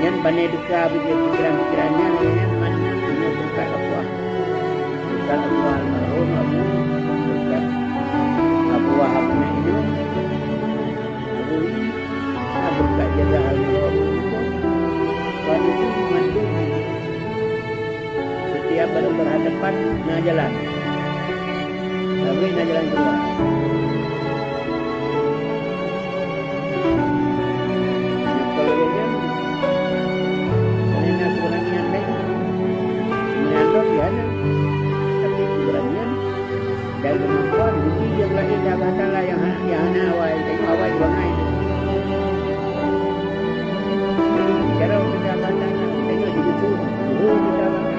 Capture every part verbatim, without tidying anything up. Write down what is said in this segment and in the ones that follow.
Nyan bak nyan teuka pikiran-pikiran nyan, nyan mana nyan beureukat Allah. Beureukat Allah almarhum Abu, beureukat Abu Wahab aneuk inong, Abu Wi, beureukat jadah almarhum Abu Wi. Wan itu mandum. Setiap barang berhadapan na jalan. Tapi na jalan keluar. Nah, kalau dia kan, kalau na keberanian lain, menyantap dia ada. Tapi keberanian dan kemampuan budi yang lahir dari Allah Taala yang ha-, yang hana awai, tengok awai bangai. Cara kita pandang, tengok di YouTube, guru kita pandang.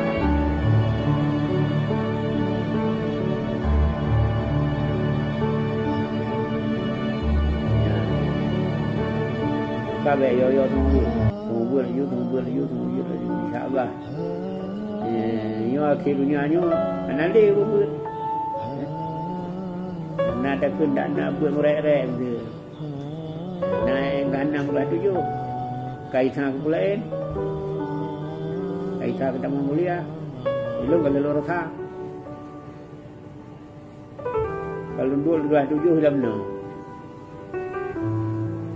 Ka bèk yo-yo tunggu. Tunggu laju, tunggu laju, tunggu laju, insya Allah. Eh, nyoe akhé donya nyoe hana lé beuet. Na takheun dak na beuet meurek-rek beutôi. Na ayat keu enam belas tujoh. Ka Isa keu peulaén. Ka Isa keu tamong mulia. Ilôn ka lôn rasa. Ka Lôn duek lôn tujoh lam noe.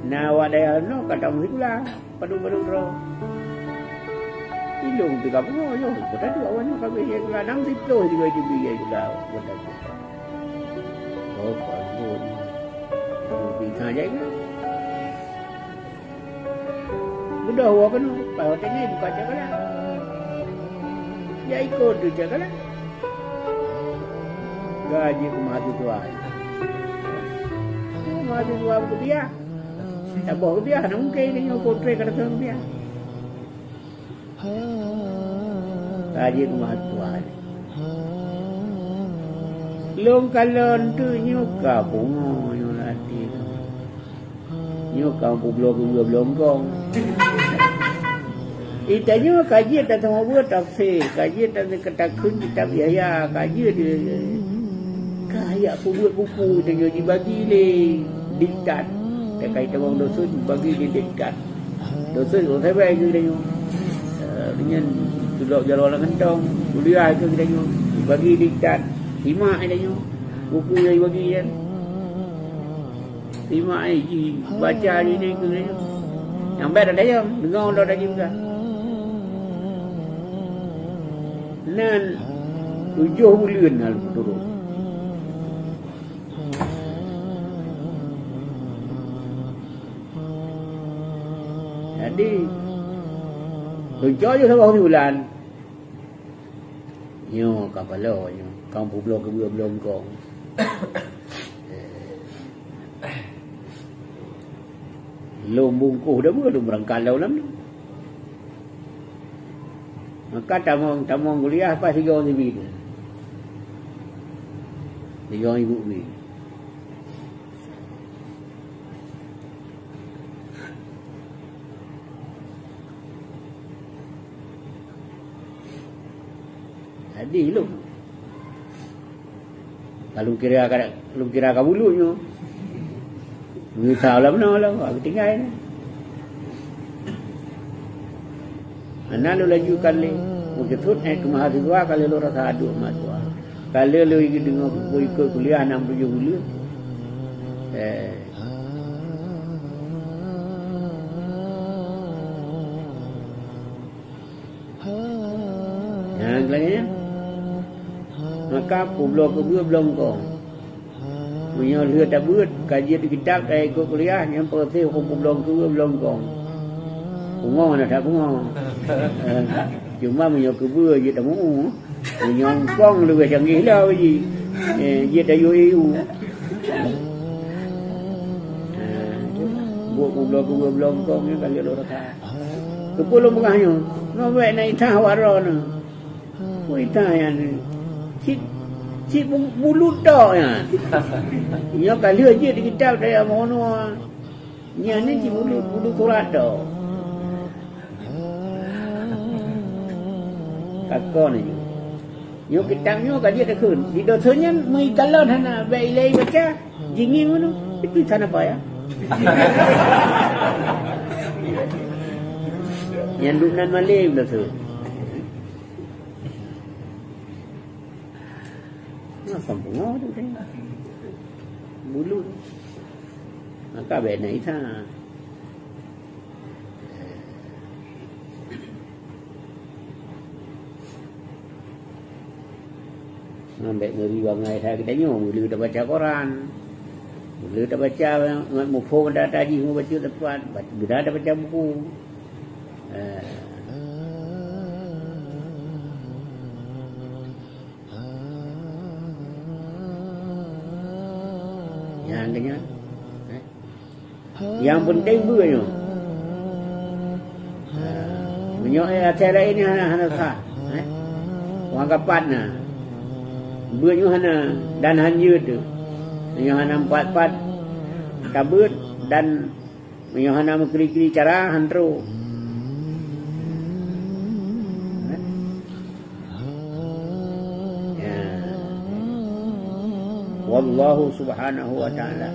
Na awak dayah noe ka tameuhibla, padub-padub droe. Ilong pih ka pungo yoh, kota tu awak nyoe ka bri jai gula, nam siploh juga jibri jai gula, kota tu. Oh, ka lôn. Lôn pih ka jai gula. Beudôh woe keunoe, paih watèe nyan buka cakala. Jak ikot teuh cakala. Ka jeuet keu mahasiswa. Keu mahasiswa keubiah. Saboh keubiah, hana mungken tanyoe kontre ka datang keubiah. Ka jeuet keu mahasiswa. Lôn kalon teuh nyoe ka pungo nyoe lam até lôn. Nyoe ka peubloe keu dua bloe gong. Di tanyoe ka jeuet tateumeubuet tafsir, ka jeuet ta-, takheun kitab Yahya, ka jeuet, ka jak peubuet buku tanyoe jibagi lé diktat. Takai tabang dosen jibagi lé diktat. Dosen, oh, sabai keu tanyoe. Eh, nyan tulok jaroe lam kantong, kuliah keu tanyoe. Jibagi diktat. Simak tanyoe. Buku nyang jibagi nyan. Simak, eh, jibaca lé nyan keu tanyoe. Nyang bèk tatanyong, deungoe lom tajeuet ka. Nan tujoh buleuen na lôn turot. Jadi, lôn cok jih saboh bulan. Nyoe ka paloe nyoe, ka peubloe keu dua bloe gong. Lôn bungkôh dah beuh, lôn beurangkat lom lam nyoe. Maka tamong, tamong kuliah pas sigoe sibi tu. Sigoe ibu bi. Jadi lôn. Ka lôn kira ka, lôn kira ka bulut nyoe. Meunyoe salah meunoe lom, ka geutinggai nyoe. Hana lôn laju kalon. Meukeusut, eh, keu mahasiswa ka lheueh lôn rasa adoe mahasiswa. Ka lheueh lôn deungoe keu ikot kuliah nam tujoh buleuen. Eh. Nyan lagèe nyan. Maka peubloe keu dua bloe gong. Meunyoe lheueh tabeuet, ka jeuet kitab, ka ikot kuliah, nyan proses huköm peubloe keu dua bloe gong. Pungo na that pungo. Eh, cuma meunyoe keu beuet jeuet tamu'ue. Meunyoe gong leubeh canggih lom jih. Eh, jeuet tayue iu. Eh, buet peubloe keu dua bloe gong nyan ka lheueh lôn rasa. Keupeue lôn peugah nyoe? Nyoe bèk na itam awak droeneuh. Peue itam nyan? Cit, cit bu-, bulut tok nyan. Nyoe ka lheueh jeuet di kitab dayah meunoe. Nyan ni cit bulut, bulut surat tok. Ka kon nyoe. Nyoe kitab nyoe ka jeuet takheun. Di dosen nyan meuikalon hana, bèk ilèe ibaca, jingieng nyoe. Itu sana payah. Nyan duek nan malém dosen. Nah, sampoe tu kan. Bulu. Maka bèk na itam. Nyan bèk ngeuri bangai that geutanyoe, meulheueh tabaca Quran. Meulheueh tabaca ngon muphom data jih, mubacut teumpat, beuna tabaca buku. Eh. Nyan keuh nyan. Eh. Nyang peunteng beuet nyoe. Ha, meunyoe, eh, asai laén nyan hana, hana sah. Eh? Wang kapat na. Beuet nyoe hana dan han jeuet teuh. Meunyoe hana pat-pat tabeuet dan meunyoe hana meukiri-kiri cara han trok. Eh? Ya. Wallahu subhanahu wa ta'ala.